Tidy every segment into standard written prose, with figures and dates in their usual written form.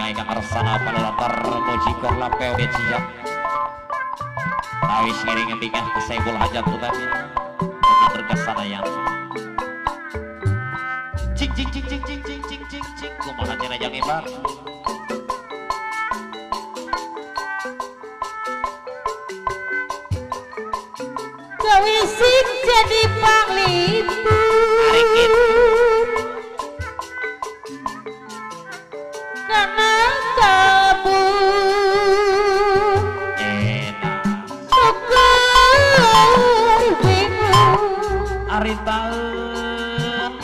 Bingay ka karsana panulatar muji korla POB Cijang. Awis ngiring bingah ke Saibul Hajat utamin. Atur kasanayan. Cing cing cing cing cing cing cing cing cing kumaha cenah jang ibar. Gawe sing jadi panglipur. Karena tabu enak syukur bingung ari taun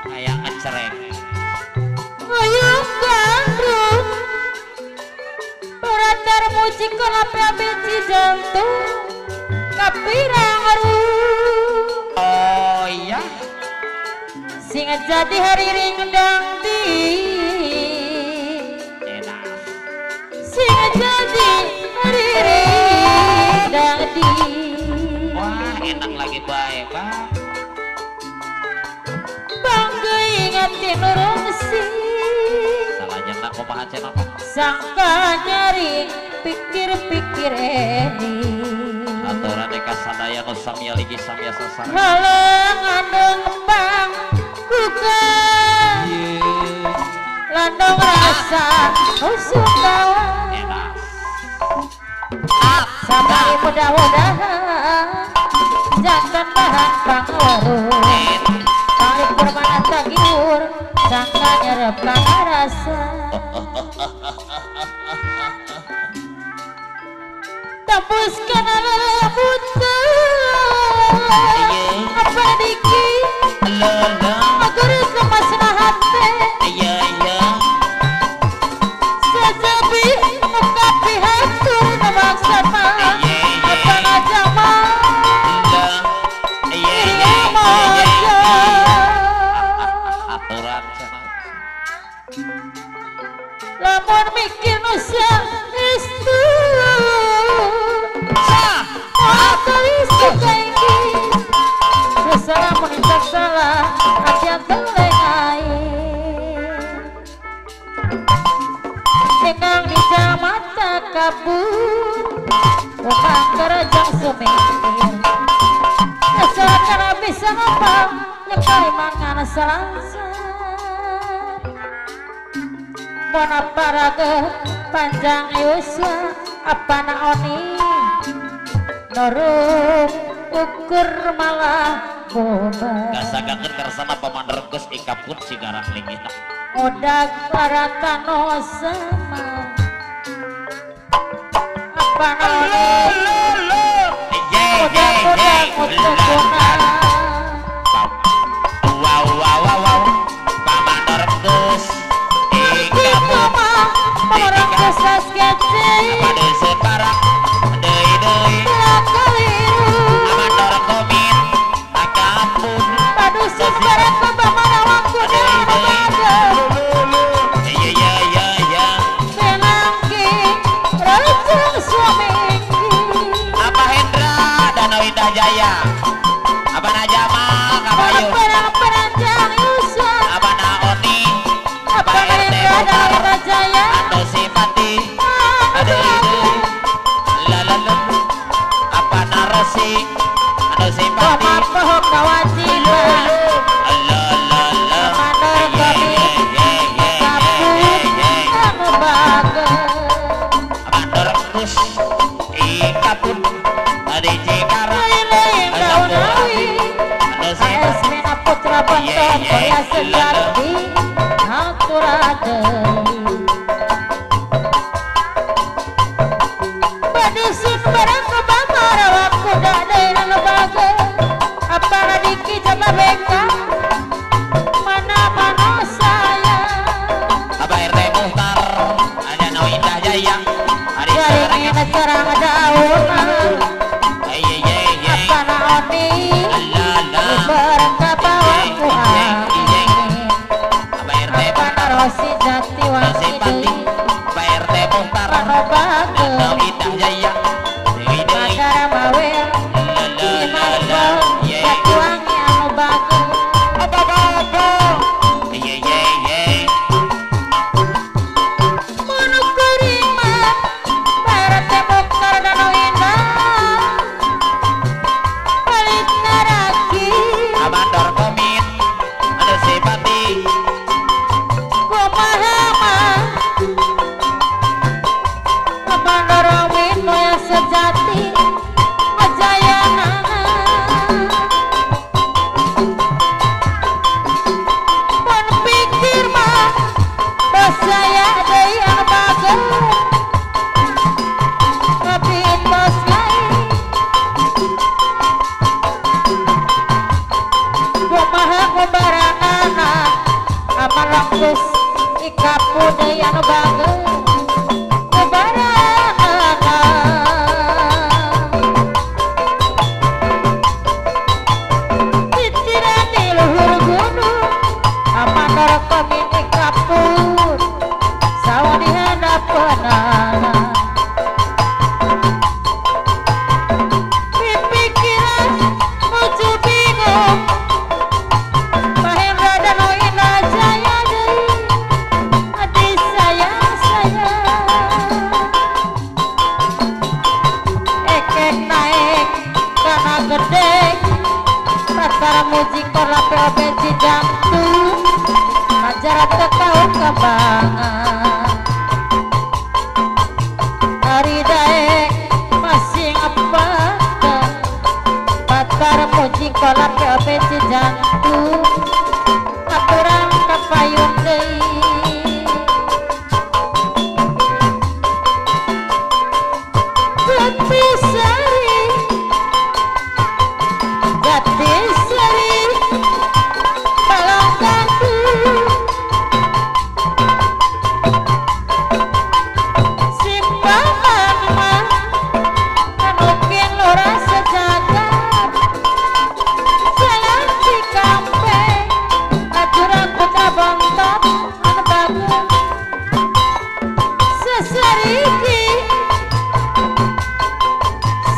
aya ngecerek nguyung gandrung beratar muji kolam benci jantung kapirang ru. Oh iya sing jadi hari ringdang di sing jadi hari ringdang di. Wah enak lagi bae bang. Bangga ingatin urung sih salah jenah kumaha cenah sangka nyari pikir-pikir ini aturan eka sadaya nu samya ligi samya sasar halangan bang kuka landong rasa usuka sampai mudah-mudahan jangan bahan pangwaru kali permana tagiur sangka nyerep rasa tembus kana lelebuta apa diki agar lemas hati sejabi muka pihatur nabaksa apa ngajama lamun mikir nusa istu salah hati telengai tenang di mata kabur umang kerajang sumikir dasar karena bisa ngapa nyekali mangan selansa mona parage panjang yuswa apa naoni norung ukur malah gasagakeun karsana paman Rengkus ikapun sigarang lingihna odag paratano sama apa naoni odag odag wow wow wow wow paman Rengkus ikapun Rengkus kecil pada separang deui deui Jaya, Abah Najama, Kabayu, Abah Naoni, Abah RT Mukhtar, Ando Sipati, ada ide, lalala, Abah Narosi, Ando Sipati, Abah Dorkus, Ikapun, Adi Cikarang. Putra Banten Korea sejati haturadeui Badusun barang kebama rawak kuda deui lembaga apa diki jaba beka mana mana saya Abah RT Muhtar ada Nau Indah Jaya ari sarang daun apa naoni Rosi Jati Wangi Dewi Pak RT Muhtar Danau Indah Jaya Dewi Dewi Magara Mawel Imasbo Jati Wangi anu bagus Apa apa ye ye ye Khusus ikapune anu bager kebarangan titiran di luhur gunung amandar kami ikapun sawah di hadapan. Pikiran muncul bingung Mahendra dan Wina Jaya deui adi sayang ekek naik kana gede Batara muji kola POB Cijantung Majarat tekau kembangan hari daek masih apa Batara muji kola POB Cijantung aturan kapayun deui Jati sari Jati sari Balongkanku Simpangan mah anukin lurah sejagat Jalan Cikampek Ajuran Putra Bontot anu bagus Sesariki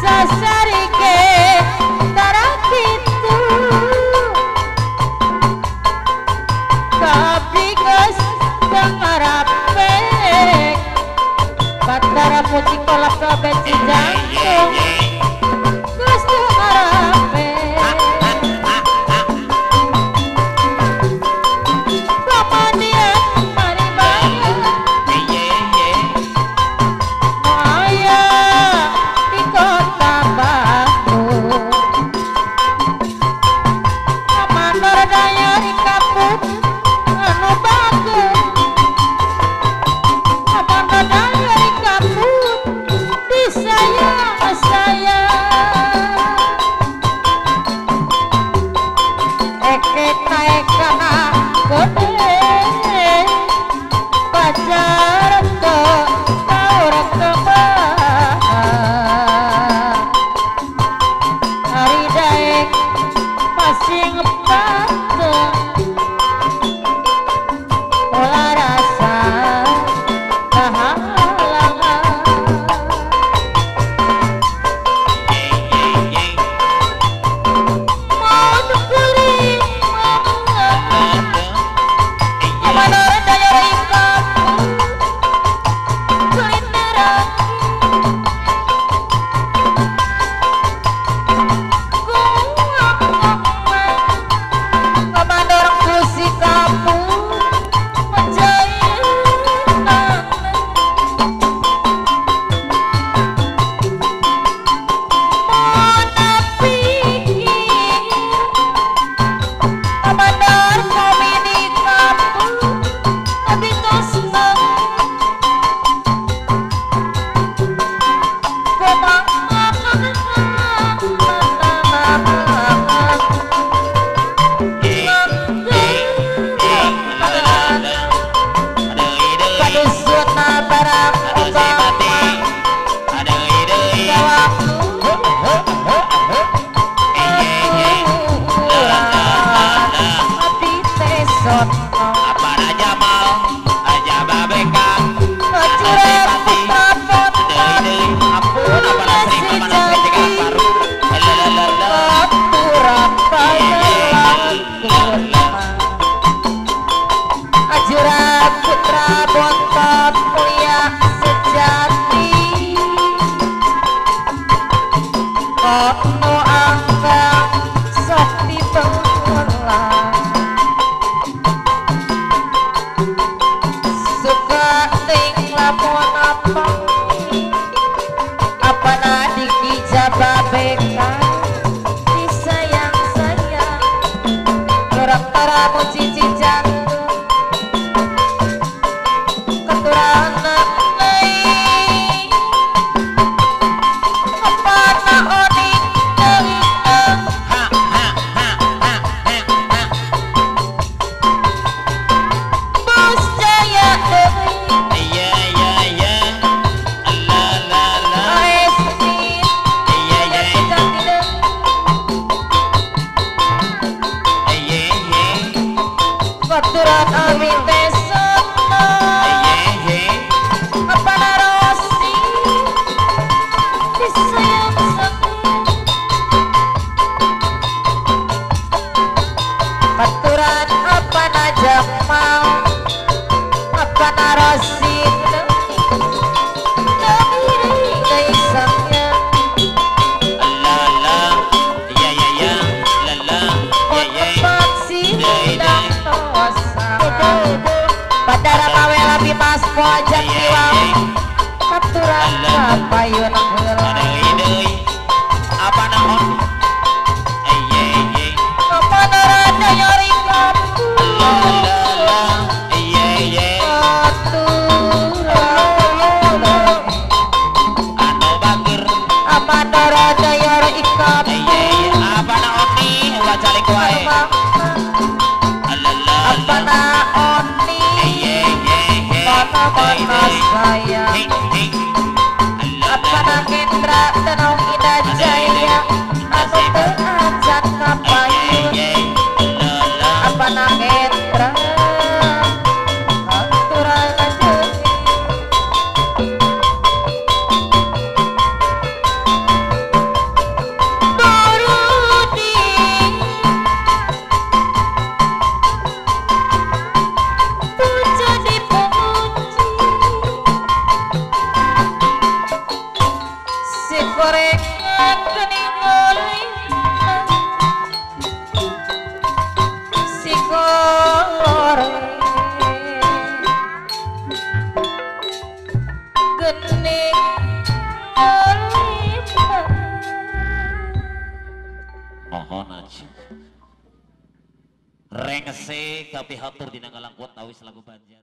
sasarike tara kitu Caling wae. Apa na oni mana saya apa na Kendra tenong Ida Jaya anu teu acan kapayun apa na Kendra aturan lanjut Rengse kapihatur dina ngalangkuat awis lagu Banjar.